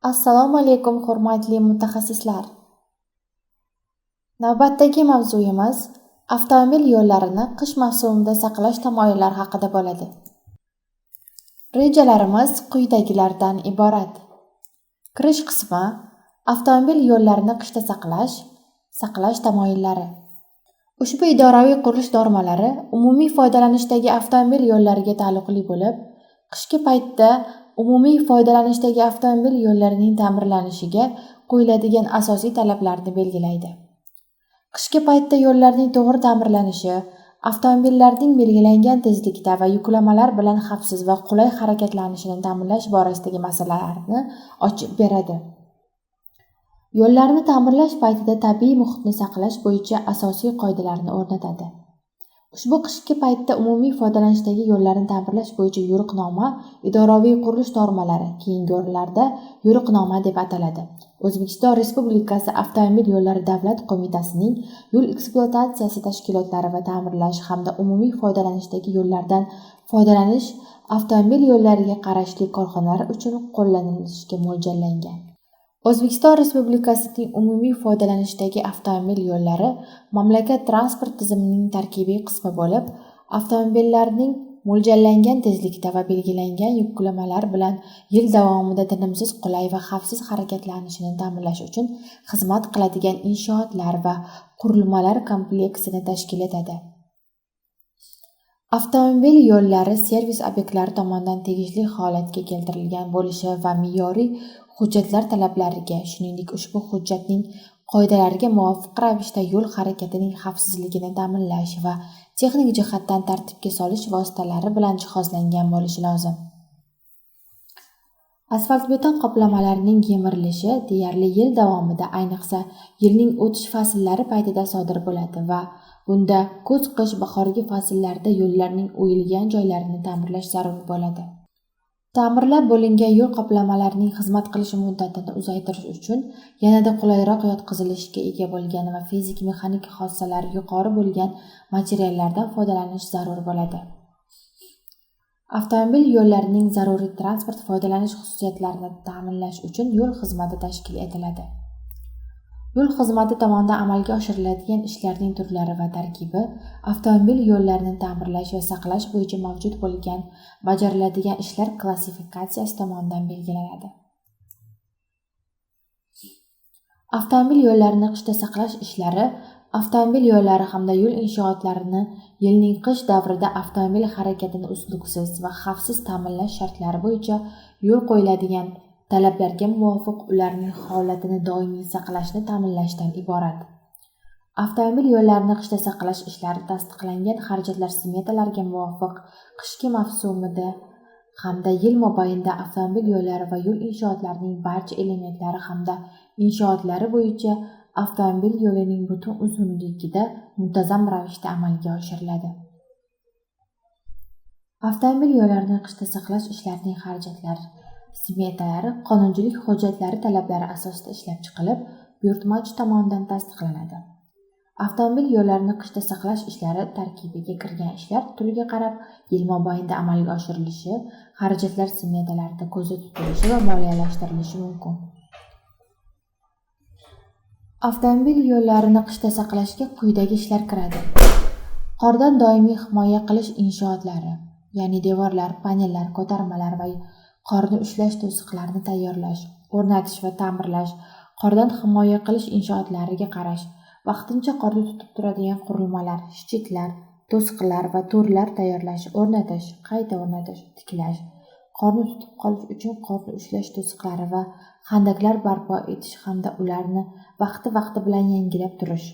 Assalomu alaykum, hurmatli mutaxassislar. Navbatdagi mavzuyimiz avtomobil yo'llarini qish mavsumida saqlash tamoyillari haqida bo'ladi. Rejalarimiz quyidagilardan iborat. Kirish qismi: avtomobil yo'llarini qishda saqlash, saqlash tamoyillari. Ushbu idoraviy qurilish normalari umumiy foydalanishdagi avtomobil yo'llariga taalluqli bo'lib, qishki paytda umumiy foydalanishdagi avtomobil yo'llarining ta'mirlanishiga qo'yiladigan asosiy talablarni belgilaydi. Qishki paytda yo'llarning to'g'ri ta'mirlanishi avtomobillarning belgilangan tezlikda va yuklamalar bilan xavfsiz va qulay harakatlanishini ta'minlash borasidagi masalalarni ochib beradi. Yo'llarni ta'mirlash paytida tabiiy muhitni saqlash bo'yicha asosiy qoidalarni o'rnatadi. Ushbu qishki paytda umumiy foydalanishdagi yo'llarni ta'mirlash bo'yicha yo'riqnoma idoraviy qurilish normalari, keyingi o'rinlarda yo'riqnoma deb ataladi. O'zbekiston Respublikasi Avtomobil yo'llari davlat qo'mitasining yo'l ekspluatatsiyasi tashkilotlari va ta'mirlash hamda umumiy foydalanishdagi yo'llardan foydalanish avtomobil yo'llariga qarashli korxonalar uchun qo'llanilishga mo'ljallangan. O'zbekiston Respublikasining umumiy foydalanishdagi avtomobil yo'llari mamlakat transport tizimining tarkibiy qismi bo'lib, avtomobillarning mo'ljallangan tezlikda va belgilangan yuklamalar bilan yil davomida tinimsiz, qulay va xavfsiz harakatlanishini ta'minlash uchun xizmat qiladigan inshootlar va qurilmalar kompleksini tashkil etadi. Avtomobil yo'llari servis obyektlari tomonidan tegishli holatga keltirilgan bo'lishi va me'yoriy hujjatlar talablariga, shuningdek ushbu hujjatning qoidalariga muvofiq ravishda yo'l harakatining xavfsizligini ta'minlash va texnik jihatdan tartibga solish vositalari bilan jihozlangan bo'lishi lozim. Asfaltbeton qoplamalarining yemirilishi deyarli yil davomida, ayniqsa yilning o'tish fasllari paytida sodir bo'ladi va bunda kuz, qish, bahorgi fasllarda yo'llarning o'yilgan joylarini ta'mirlash zarur bo'ladi. Ta'mirlab bo'lingan yo'l qoplamalarining xizmat qilish muddatini uzaytirish uchun yanada qulayroq yotqizilishga ega bo'lgan va fizik-mexanik xossalari yuqori bo'lgan materiallardan foydalanish zarur bo'ladi. Avtomobil yo'llarining zaruriy transport foydalanish xususiyatlarini ta'minlash uchun yo'l xizmati tashkil etiladi. Yo'l xizmati tomonidan amalga oshiriladigan ishlarning turlari va tarkibi avtomobil yo'llarini ta'mirlash va saqlash bo'yicha mavjud bo'lgan bajariladigan ishlar klassifikatsiyasi tomonidan belgilanadi. Avtomobil yo'llarini qishda saqlash ishlari avtomobil yo'llari hamda yo'l inshootlarini yilning qish davrida avtomobil harakatini uzluksiz va xavfsiz ta'minlash shartlari bo'yicha yo'l qo'yiladigan talablarga muvofiq ularning holatini doimiy saqlashni ta'minlashdan iborat. Avtomobil yo'llarini qishda saqlash ishlari tasdiqlangan xarajatlar smetalariga muvofiq qishki mavsumida hamda yil mobaynida avtomobil yo'llari va yo'l inshootlarining barcha elementlari hamda inshootlari bo'yicha avtomobil yo'lining butun uzunligida muntazam ravishda amalga oshiriladi. Avtomobil yo'llarini qishda saqlash ishlarining xarajatlar smetalari qonunchilik hujjatlari talablari asosida ishlab chiqilib, buyurtmachi tomonidan tasdiqlanadi. Avtomobil yo'llarini qishda saqlash ishlari tarkibiga kirgan ishlar turiga qarab yil mobaynida amalga oshirilishi, xarajatlar smetalarida ko'zda tutilishi va moliyalashtirilishi mumkin. Avtomobil yo'llarini qishda saqlashga quyidagi ishlar kiradi. Qordan doimiy himoya qilish inshootlari, ya'ni devorlar, panellar, ko'tarmalar va qorni ushlash to'siqlarini tayyorlash, o'rnatish va ta'mirlash, qordan himoya qilish inshootlariga qarash, vaqtincha qorni tutib turadigan qurilmalar, shchitlar, to'siqlar va to'rlar tayyorlash, o'rnatish, qayta o'rnatish, tiklash, qorni tutib qolish uchun qorni ushlash to'siqlari va xandaklar barpo etish hamda ularni vaqti-vaqti bilan yangilab turish,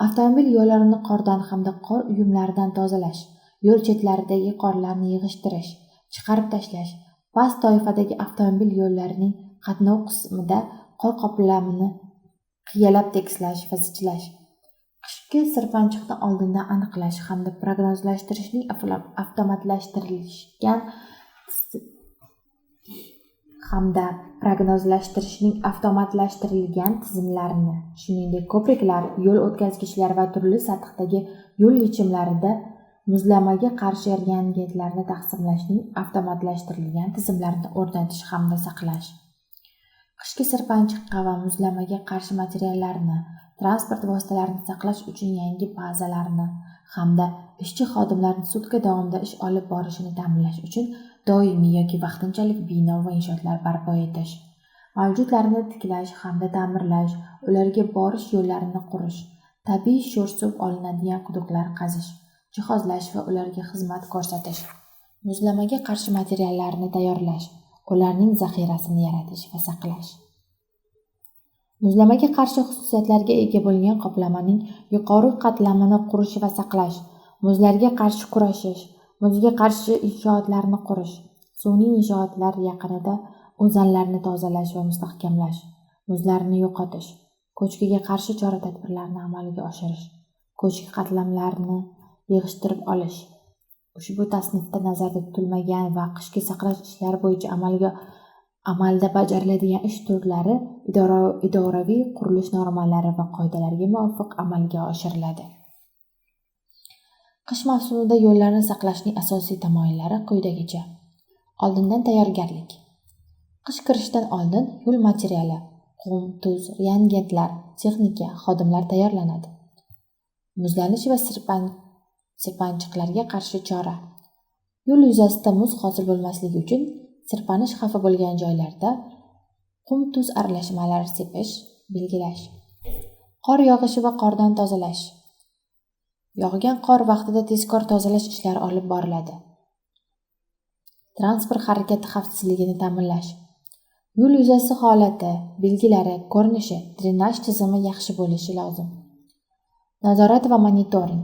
avtomobil yo'llarini qordan hamda qor uyumlaridan tozalash, yo'l chetlaridagi qorlarni yig'ishtirish, chiqarib tashlash, past toifadagi avtomobil yo'llarining qatnov qismida qor qoplamini qiyalab tekislash va zichlash, qishki sirpanchiqni oldindan aniqlash hamda prognozlashtirishning avtomatlashtirilgan tizimlarini, shuningdek ko'priklar, yo'l o'tkazgichlar va turli sathdagi yo'l yechimlarida muzlamaga qarshi reagentlarni taqsimlashning avtomatlashtirilgan tizimlarini o'rnatish hamda saqlash. Qishki sirpanchiqqa va muzlamaga qarshi materiallarni, transport vositalarini saqlash uchun yangi bazalarni hamda ishchi xodimlarni sutka davomida ish olib borishini ta'minlash uchun doimiy yoki vaqtinchalik bino va inshootlar barpo etish, mavjudlarni tiklash hamda ta'mirlash, ularga borish yo'llarini qurish, tabiiy sho'r suv olinadigan quduqlar qazish, jihozlash va ularga xizmat ko'rsatish, muzlamaga qarshi materiallarni tayyorlash, ularning zaxirasini yaratish va saqlash. Muzlamaga qarshi xususiyatlarga ega bo'lgan qoplamaning yuqori qatlamini qurish va saqlash, muzlarga qarshi kurashish, muzga qarshi inshootlarni qurish, suvning inshootlar yaqinida o'zanlarni tozalash va mustahkamlash, muzlarni yo'qotish, ko'chkiga qarshi chora-tadbirlarni amalga oshirish, ko'chki qatlamlarini yig'ishtirib olish. Ushbu tasnifda nazarda tutilmagan va qishki saqlash ishlari bo'yicha amalda bajariladigan ish turlari idoraviy qurilish normalari va qoidalariga muvofiq amalga oshiriladi. Qish mavsumida yo'llarni saqlashning asosiy tamoyillari quyidagicha. Oldindan tayyorgarlik. Qish kirishidan oldin yo'l materiali, qum, tuz, reagentlar, texnika, xodimlar tayyorlanadi. Muzlanish va sirpanchiqlarga qarshi chora. Yo'l yuzasida muz hosil bo'lmasligi uchun sirpanish xavfi bo'lgan joylarda qum-tuz aralashmalari sepish, belgilash. Qor yog'ishi va qordan tozalash. Yog'gan qor vaqtida tezkor tozalash ishlari olib boriladi. Transport harakati xavfsizligini ta'minlash. Yo'l yuzasi holati, belgilari, ko'rinishi, drenaj tizimi yaxshi bo'lishi lozim. Nazorat va monitoring.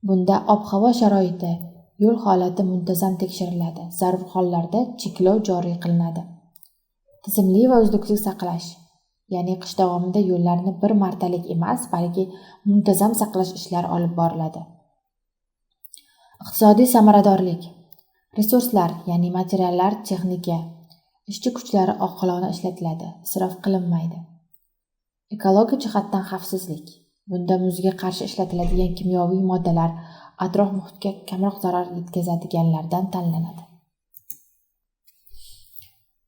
Bunda ob-havo sharoiti, yo'l holati muntazam tekshiriladi. Zarur hollarda cheklov joriy qilinadi. Tizimli va uzluksiz saqlash, ya'ni qish davomida yo'llarni bir martalik emas, balki muntazam saqlash ishlari olib boriladi. Iqtisodiy samaradorlik. Resurslar, ya'ni materiallar, texnika, ishchi kuchlari oqilona ishlatiladi, isrof qilinmaydi. Ekologik jihatdan xavfsizlik. Bunda muzga qarshi ishlatiladigan kimyoviy moddalar atrof muhitga kamroq zarar yetkazadiganlardan tanlanadi.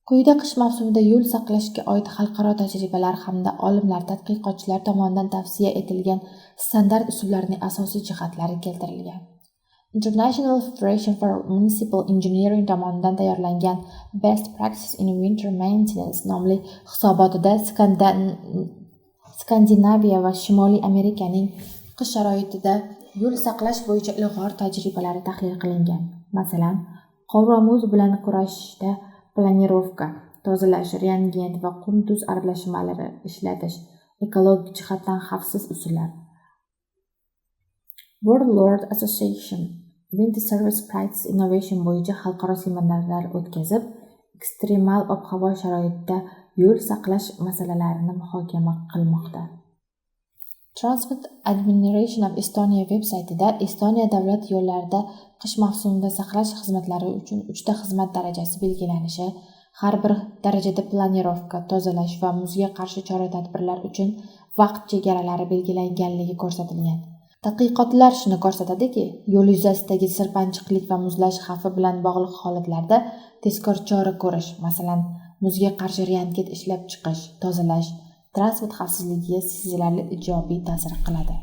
Quyida qish mavsumida yo'l saqlashga oid xalqaro tajribalar hamda olimlar, tadqiqotchilar tomonidan tavsiya etilgan standart usullarning asosiy jihatlari keltirilgan. International Federation for Municipal Engineering tomonidan tayyorlangan Best Practices in Winter Maintenance nomli hisobotida Skandinaviya va Shimoliy Amerikaning qish sharoitida yo'l saqlash bo'yicha ilg'or tajribalari tahlil qilingan. Masalan, qor va muz bilan kurashishda planirovka, tozalash, reagent va qum-tuz aralashmalari ishlatish, ekologik jihatdan xavfsiz usullar. World Road Association Winter Service Practice Innovation bo'yicha xalqaro seminarlar o'tkazib, ekstremal ob-havo sharoitida yo'l saqlash masalalarini muhokama qilmoqda. Transport Administration of Estonia veb saytida Estoniya davlat yo'llarida qish mavsumida saqlash xizmatlari uchun 3 ta xizmat darajasi belgilanishi, har bir darajada planirovka, tozalash va muzga qarshi chora-tadbirlar uchun vaqt chegaralari belgilanganligi ko'rsatilgan. Tadqiqotlar shuni ko'rsatadiki, yo'l yuzasidagi sirpanchiqlik va muzlash xavfi bilan bog'liq holatlarda tezkor chora ko'rish, masalan, muzga qarshi reagent ishlab chiqish, tozalash, transport xavfsizligiga sezilarli ijobiy ta'sir qiladi.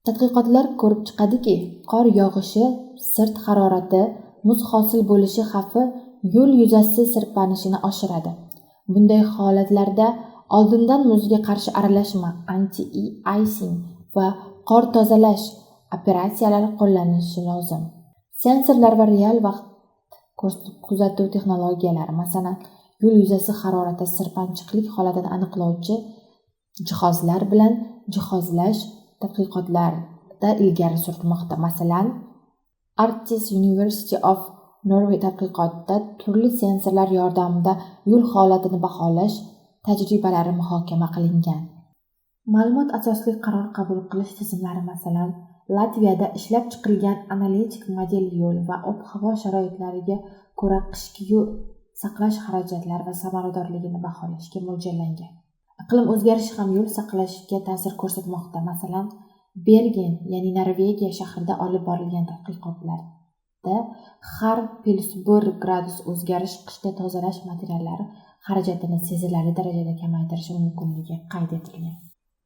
Tadqiqotlar ko'rib chiqadiki, qor yog'ishi, sirt harorati, muz hosil bo'lishi xavfi yo'l yuzasi sirpanishini oshiradi. Bunday holatlarda oldindan muzga qarshi aralashma, anti-icing va qor tozalash operatsiyalari qo'llanilishi lozim. Sensorlar va real vaqt kuzatuv texnologiyalari, masalan, yo'l yuzasi harorati, sirpanchiqlik holatini aniqlovchi jihozlar bilan jihozlash tadqiqotlarda ilgari surilmoqda. Masalan, Arctic University of Norway tadqiqotida turli sensorlar yordamida yo'l holatini baholash tajribalari muhokama qilingan. Ma'lumot asosli qaror qabul qilish tizimlari, masalan, Latviyada ishlab chiqilgan analitik model yo'l va ob-havo sharoitlariga ko'ra qishki yo'l saqlash xarajatlari va samaradorligini baholashga mo'ljallangan. Iqlim o'zgarishi ham yo'l saqlashga ta'sir ko'rsatmoqda. Masalan, Bergen, ya'ni Norvegiya shahrida olib borilgan tadqiqotlarda har +1 gradus o'zgarish qishda tozalash materiallari xarajatini sezilarli darajada kamaytirishi mumkinligi qayd etilgan.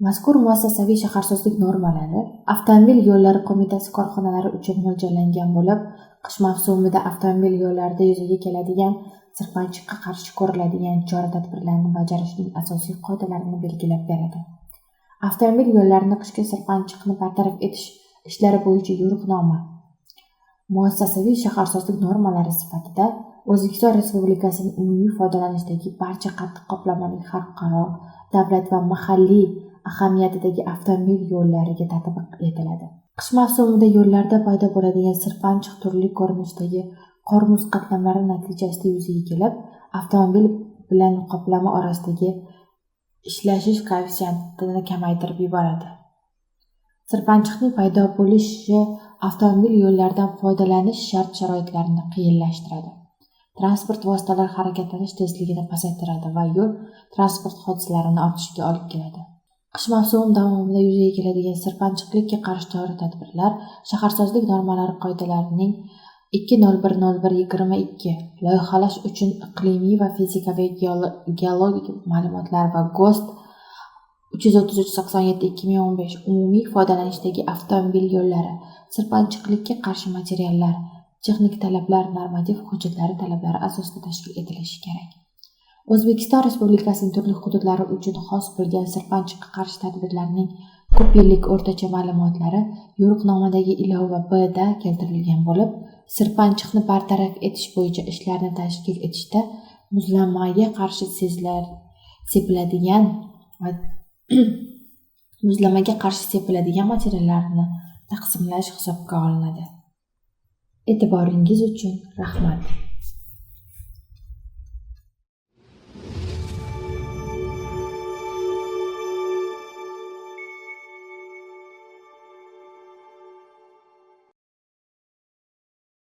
Mazkur muassasaviy shaharsozlik normalari Avtomobil yo'llari qo'mitasi korxonalari uchun mo'ljallangan bo'lib, qish mavsumida avtomobil yo'llarida yuzaga keladigan sirpanchiqqa qarshi ko'riladigan chora-tadbirlarni bajarishning asosiy qoidalarini belgilab beradi. Avtomobil yo'llarini qishki sirpanchiqni bartaraf etish ishlari bo'yicha yo'riqnoma muassasaviy shaharsozlik normalari sifatida O'zbekiston Respublikasining umumiy foydalanishdagi barcha qattiq qoplamali xalqaro, davlat va mahalliy ahamiyatidagi avtomobil yo'llariga tatbiq etiladi. Qish mavsumida yo'llarda paydo bo'ladigan sirpanchiq turli ko'rinishdagi qor-muz qatlamlari natijasida yuzaga kelib, avtomobil bilan qoplama orasidagi ishlashish koeffitsiyentini kamaytirib yuboradi. Sirpanchiqning paydo bo'lishi avtomobil yo'llaridan foydalanish shart-sharoitlarini qiyinlashtiradi. Transport vositalari harakatlanish tezligini pasaytiradi va yo'l transport hodisalarini ortishiga olib keladi. Qish mavsumi davomida yuzaga keladigan sirpanchiqlikka qarshi chora-tadbirlar shaharsozlik normalari qoidalarining 2.01.01.22 loyihalash uchun iqlimiy va fizikaviy geologik ma'lumotlar va GOST 333.87/2015 umumiy foydalanishdagi avtomobil yo'llari, sirpanchiqlikka qarshi materiallar, texnik talablar normativ hujjatlari talablari asosida tashkil etilishi kerak. O'zbekiston Respublikasining turli hududlari uchun xos bo'lgan sirpanchiqqa qarshi tadbirlarning ko'p yillik o'rtacha ma'lumotlari yo'riqnomadagi ilova B da keltirilgan bo'lib, sirpanchiqni bartaraf etish bo'yicha ishlarni tashkil etishda muzlamaga qarshi sepiladigan va muzlamaga qarshi sepiladigan materiallarni taqsimlash hisobga olinadi. E'tiboringiz uchun rahmat.